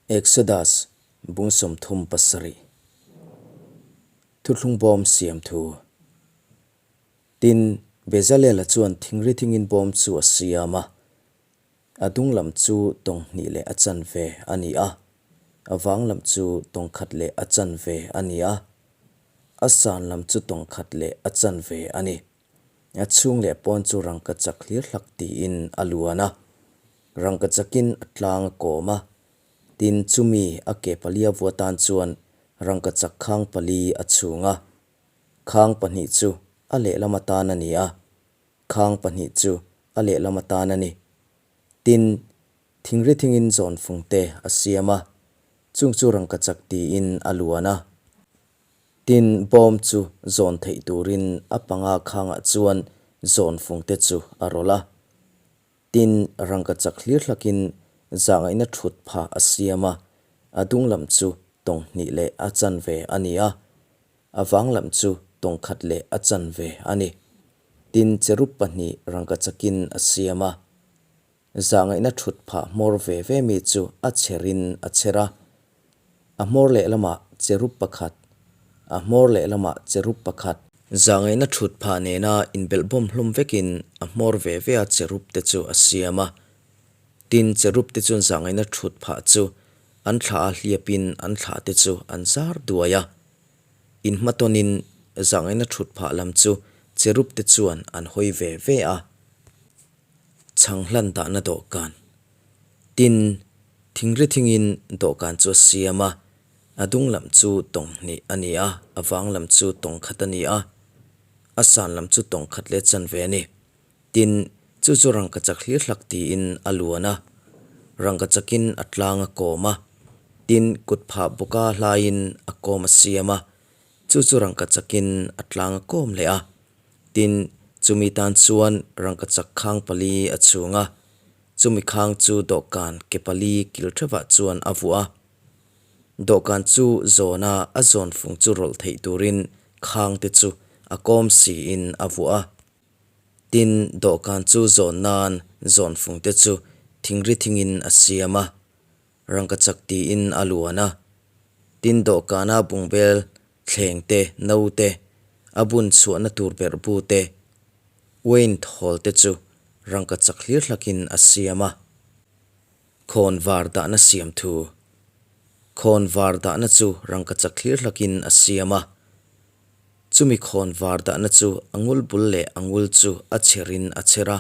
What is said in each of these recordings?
Exodus bung 37 Thuthlung bawm siam thu. Tin, Bezalela chuan thingri thingin bawm chu a siam a, a dung lam chu tawng hnih leh a chanve a ni a, a vang lam chu tawng khat leh a chanve a ni a, a san lam chu tawng khat leh a chanve a ni. A chhung leh pawn chu rangka chak hlir hlak tiin a luan a, rangka chakin a tlang a kawm a, tin chumi a ke palia vua tan chuan rangka chak khang pali a chhung a, khang pahnih chu a lehlam atan a ni a, khang pahnih chu a lehlam atan a ni. Tin, thingri thingin zawn fung te a siam a, chung chu rangka chak tiin a luan a. Tin, bawm chu zawn theih turin a panga khangah chuan zawn fungte chu a rawlh a. Tin, rangka chak hlir hlakin zahngaihna thut pha a siam a, a dung lam chu tawng hnih leh a chanve a ni a, a vang lam chu tawng khat leh a chanve a ni. Tin, cherub pahnih rangka chakin a siam a. Zahngaihna thut phah hmawr ve ve mi chu a chherin a chher a. A hmawr lehlamah cherub pakhat, a hmawr lehlamah cherub pakhat. Zahngaihna thut phah nena inbelhbawm hlawm vekin a hmawr ve ve a cherub te chu a siam a. Tin, cherub te chuan zahngaihna thut phah chu an thlah a hliapin an thlah te chu an zar duai a. Inhmatawnin zahngaihna thut phah lam chu cherub te chuan an hawi ve ve a. Chhang hlan dahna dawhkan. Tin, thingri thingin dawhkan chu a siam a, a dung lam chu tawng hnih a ni a, a vang lam chu tawng khat a ni a, a san lam chu tawng khat leh chanve a ni. Tin, chu chu rangkachak hlir hlak tiin a luan a, rangkachakin a tlang a kawm a, tin, kut phah bawka hlaiin a kawm a siam a, chu chu rangkachakin a tlang a kawm leh a. Tin, chumi tan chuan rangkachak khang pali a chhung a, chumi khang chu dawhkan ke pali kil thevah chuan a vuah a. Dawhkan chu zawna a zawn fung chu rawlh theih turin khang te chu a kawm siin a vuah a. Tin, dawhkan chu zawn nan zawn fung te chu thingri thingin a siam a, rangkachak tiin a luan a. Tin, dawhkana bungbel thleng te, no te, a bun chhuahna tur berh bu te, uain thawl te chu rangka chak hlir hlakin a siam a. Khawn var dahna siam thu. Khawn var dahna chu rangka chak hlir hlakin a siam a. Chumi khawn var dahna chu a ngul bul leh a ngul chu a chherin a chher a,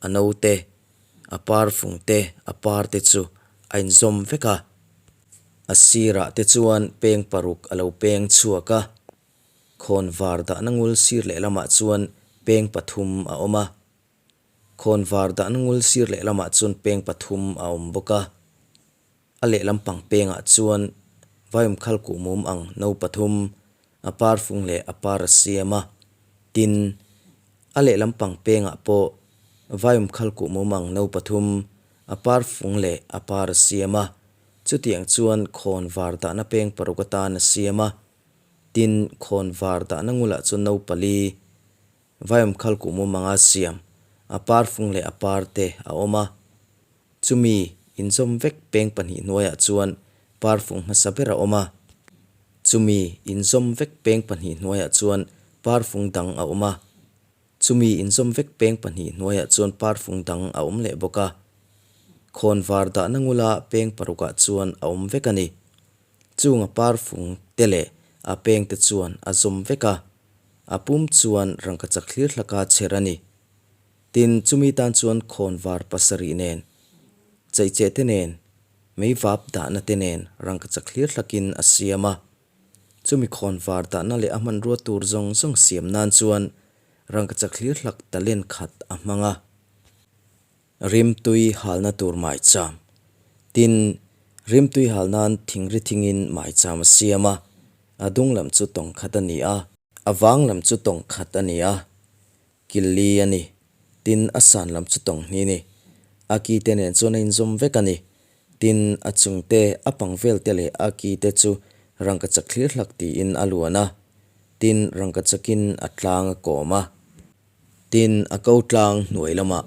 a no te, a par fung te, a par te chu a inzawm vek a. A sirah te chuan peng paruk a lo peng chhuak a, khawn var dahna ngul sir lehlamah chuan peng pathum a awm a, khawn var dahna ngul sir lehlamah chuan peng pathum a awm bawk a, a lehlam pang pengah chuan vaium khal kuhmum ang no pathum, a par fung leh a par a siam a, tin, a lehlam pang pengah pawh vaium khal kuhmum ang no pathum, A par fung leh a par a siam a, chutiang chuan khawn var dahna peng paruk atan a siam a. Tin, khawn var dahna ngulah chuan no pali, vaiawm khal kuhmum anga siam, a par fung leh a par te a awm a. Chumi inzawm vek peng pahnih hnuaiah chuan par fung hmasa ber a awm a. Chumi inzawm vek peng pahnih hnuaiah chuan par fung dang a awm a. Chumi inzawm vek peng pahnih hnuaiah chuan parfung dang a awm leh bawk a. Khawn var dahna ngula peng parukah chuan a awm vek a ni. Chung a parfung te leh a peng te chuan a zawm vek a, a pum chuan rangkachak thlir hlaka chher a ni. Tin, chumi tan chuan khawn var pasarih nen, cheicheh te nen, meivap dahna te nen rangkachak thlir hlakin a siam a. Chumi khawn var dahna leh a hmanrua tur zawng zawng siam nan chuan rangkachak hlir hlak talent khat a hmang a. Rimtui halna tur maicham. Tin, rimtui hal nan thingri thingin maicham a siam a, a dung lam chu tawng khat a ni a. A vang lam chu tawng khat a ni a, killi a ni. Tin, a san lam chu tawng hni a ni. A ki te nen chuan a inzawm vek a ni. Tin, a chung te, a pang vel te leh a ki te chu rangkachak thlir hlak tiin a luan a. Tin, rangkachakin a tlang a kawm a. Tin, a ko tlang hnuai lamah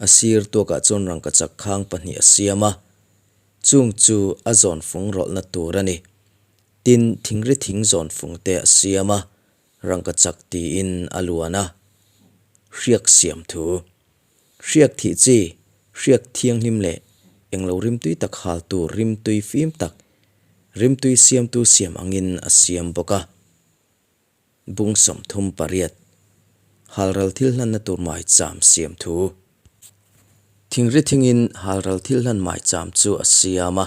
a sir tuakah chuan rangkachak khang pahnih a siam a. Chung chu a zawnfung rawlhna tur a ni. Tin, thingri thing zawnfung te a siam a, rangkachak tiin a luan a. Hriak siam thu. Hriak thih chi, hriak thianghlim leh englo rimtui tak hal tur rimtui fim tak, rimtui siamtu siam angin a siam bawk a. Bung 38, Halral thil hlanna tur maicham siam thu. Thingri thingin halral thil hlan maicham chu a siam a,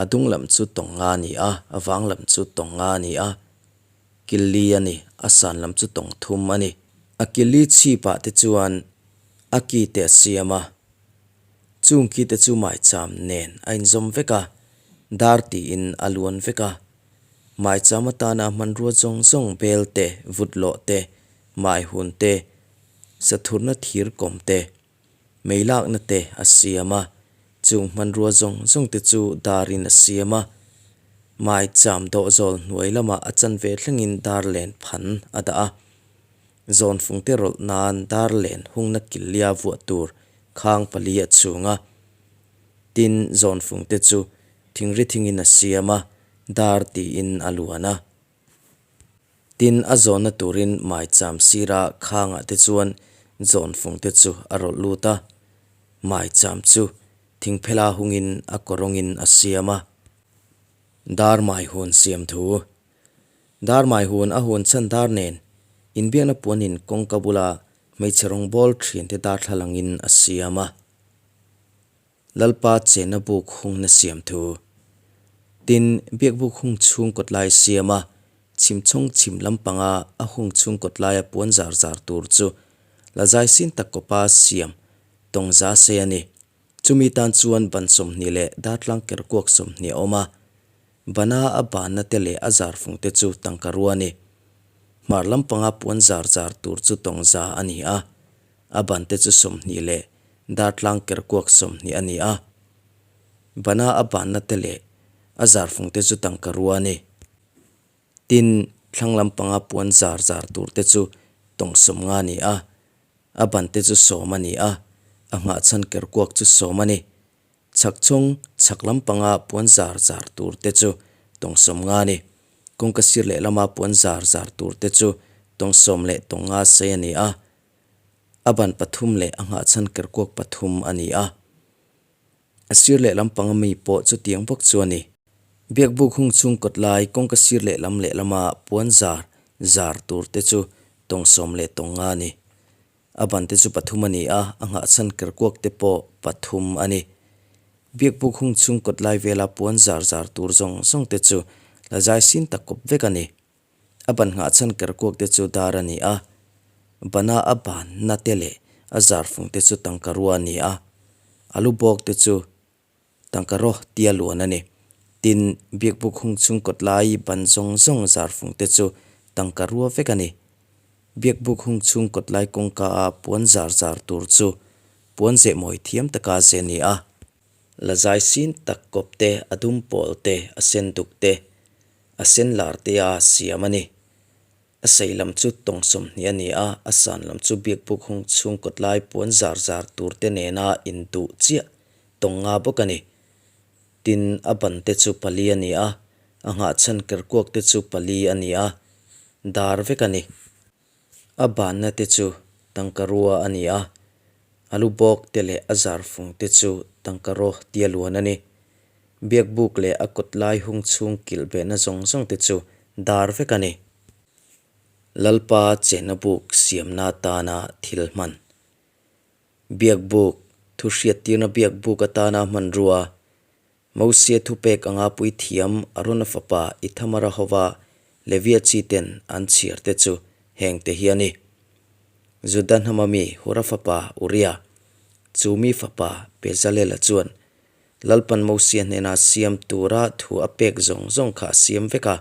a dung lam chu tawng nga a ni a, a vang lam chu tawng nga a ni a, kil li a ni, a san lam chu tawng thum a ni. A kil li chhipah te chuan a ki te a siam a, chung ki te chu maicham nen a inzawm vek a, dar tiin a luan vek a. Maicham atana hmanrua zawng zawng bel te, vutlawh te, maihun te, sathurna thir kawm te, mei lakna te a siam a, chung hmanrua zawng zawng te chu darin a siam a. Maicham dawhzawl hnuai lamah a chanve thlengin dar len phan a dah a. Zawnfung te rawlh nan dar len hungna killia vuah tur khang pali a chhung a. Tin, zawnfung te chu thingri thingin a siam a, dar tiin a luan a. Tin, a zawnna turin maicham sira khangah te chuan zawnfung te chu a rawlh lut a. Maicham chu thingphela hungin a kawrawngin a siam a. Dar mai hun siam thu. Dar mai hun a hun chhan dar nen inbiakna puanin kawngka bula hmeichhe rawngbawl thiante darthlalangin a siam a. Lalpa chenna buk hungna siam thu. Tin, biakbuk hung chhung kawt lai siam a, chhim chhawng chhim lampanga a hung chhung kawt laia puan zar zar tur chu la zai sin tak kawpa siam tawng za sei a ni. Chumi tan chuan ban 20 leh dartlang kerkuak 20 a awm a, bana a banna te leh a zar fung te chu tangka rua a ni. Hmar lampanga puan zar zar tur chu tawng za a ni a. A ban te chu 20 leh dartlang kerkuak 20 a ni a. Bana a banna te leh a zarfung te chu tangka rua a ni. Tin, thlang lampanga puan zar zar tur te chu tawng 50 a ni a. A ban te chu 10 a ni a, a nghahchhan kerkuak chu 10 a ni. Chhak chhawng chhak lampanga puan zar zar tur te chu tawng 50 a ni. Kawngka sir lehlama puan zar zar tur te chu tawng 10 leh tawng nga sei a ni a. A ban pathum leh a nghahchhan kerkuak pathum a ni a. A sir lehlam panga mi pawh chutiang bawk chu a ni. Biakbuk hung chhung kawt lai kawngka sir lehlam lehlama puan zar zar tur te chu tawng 10 leh tawng nga a ni. A ban te chu pathum a ni a, a nghahchhan kerkuak te pawh pathum a ni. Biakbuk hung chhung kawt lai vela puan zar zar tur zawng zawng te chu la zai sin tak kawp vek a ni. A ban nghahchhan kerkuak te chu dar a ni a, bana a banna te leh a zarfung te chu tangka rua a ni a, a lu bawk te chu tangka raw tia luan a ni. Tin, biakbuk hung chhung kawt lai ban zawng zawng zarfung te chu tangka rua vek a ni. Biakbuk hung chhung kawt lai kawngka a puan zar zar tur chu puan zeh mawi thiam taka zeh a ni a. La zai sin tak kawp te, a dum pawl te, a sen duk te, a sen lar te a siam a ni. A sei lam chu tawng 20 a ni a, a san lam chu biakbuk hung chhung kawt lai puan zar zar tur te nena induh chiah tawng nga bawk a ni. Tin, a ban te chu pali a ni a, a nghahchhan kerkuak te chu pali a ni a, dar vek a ni. A banna te chu tangka rua a ni a, a lu bawk te leh a zar fung te chu tangka raw tia luan a ni. Biakbuk leh a kawt lai hung chhung kilh behna zawng zawng te chu dar vek a ni. Lalpa chenna buk siamna atana thil hman. Biakbuk, thu hriattirna biakbuk atana hmanrua, Mosia thupek anga puithiam Arona fapa Ithamara hova Levia chi ten an chhiar te chu heng te hi a ni. Juda hnama mi Hura fapa Uria, chu mi fapa Bezalela chuan Lalpan Mosia hnena siam tura thu a pek zawng zawng kha a siam vek a.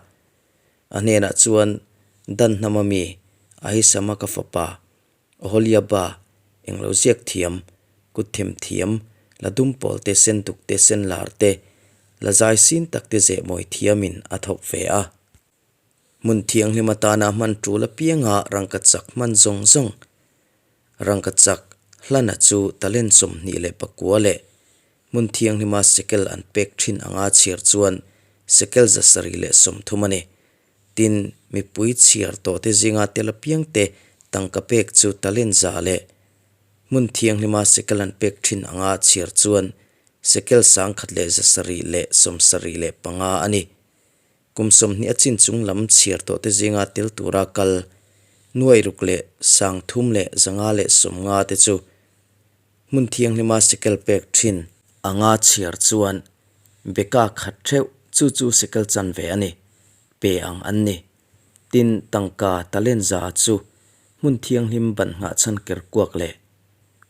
A hnenah chuan Dan hnama mi Ahisamaka fapa Oholiaba, englo ziak thiam, kut them thiam, la dum pawl te, sen duk te, sen lar te, la zai sin tak te zeh mawi thiamin a thawk ve a. Hmun thianghlim atana hman tul apianga rangkachak hman zawng zawng, rangkachak hlana chu talent 29 leh. Hmun thianghlima sekel an pek thin anga chhiar chuan sekel 730 a ni. Tin, mipui chhiar tawhte zinga tel apiangte tangka pek chu talent 100 leh hmun thianghlima sekel an pek thin anga chhiar chuan sekel 1,775 a ni. Kum 20 a chin chung lam chhiar tawhte zinga tel tura kal nuai ruk leh 3,550 te chu hmun thianghlima sekel pek thin anga chhiar chuan beka khat theuh chu chu sekel chanve a ni, pe ang an ni. Tin, tangka talent 100 chu hmun thianghlim ban nghah chhan ker kuak leh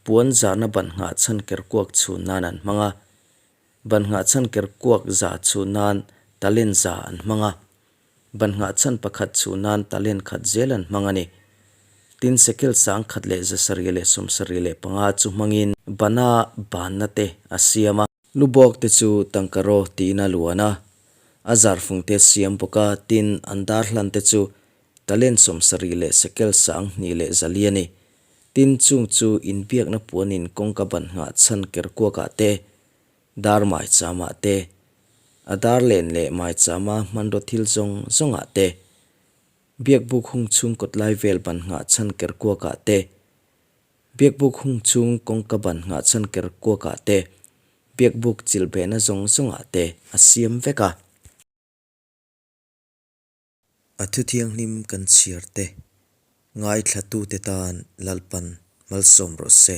puan zarna ban nghah chhan ker kuak chhun nan an hmang a. Ban nghah chhan ker kuak 100 chhun nan talent 100 an hmang a. Ban nghah chhan pakhat chhun nan talent khat zel an hmang a ni. Tin, sekel 1,775 chu hmangin bana banna te a siam a. Lubawk te chu tangkaraw tiin a luan a, a zarfung te siam bawk a, tin, an dar hlan te chu talent 70 leh sekel 2,400 a ni. Tin, chung chu inbiakna puanin kawngka ban nghah chhan ker kuakah te, dar maicham-ah te, a dar len leh maichama hmanraw thil zawng zawngah te, biakbuk hung chhung kawtlai vel ban nghah chhan ker kuakah te, Biakbuk hung chhung kawngka ban nghah chhan ker kuakah te, biakbuk chilh behna zawng zawngah te a siam vek a. A thu thianghlim kan chhiar te, ngaithlatute tan Lalpan malsawm rawh se.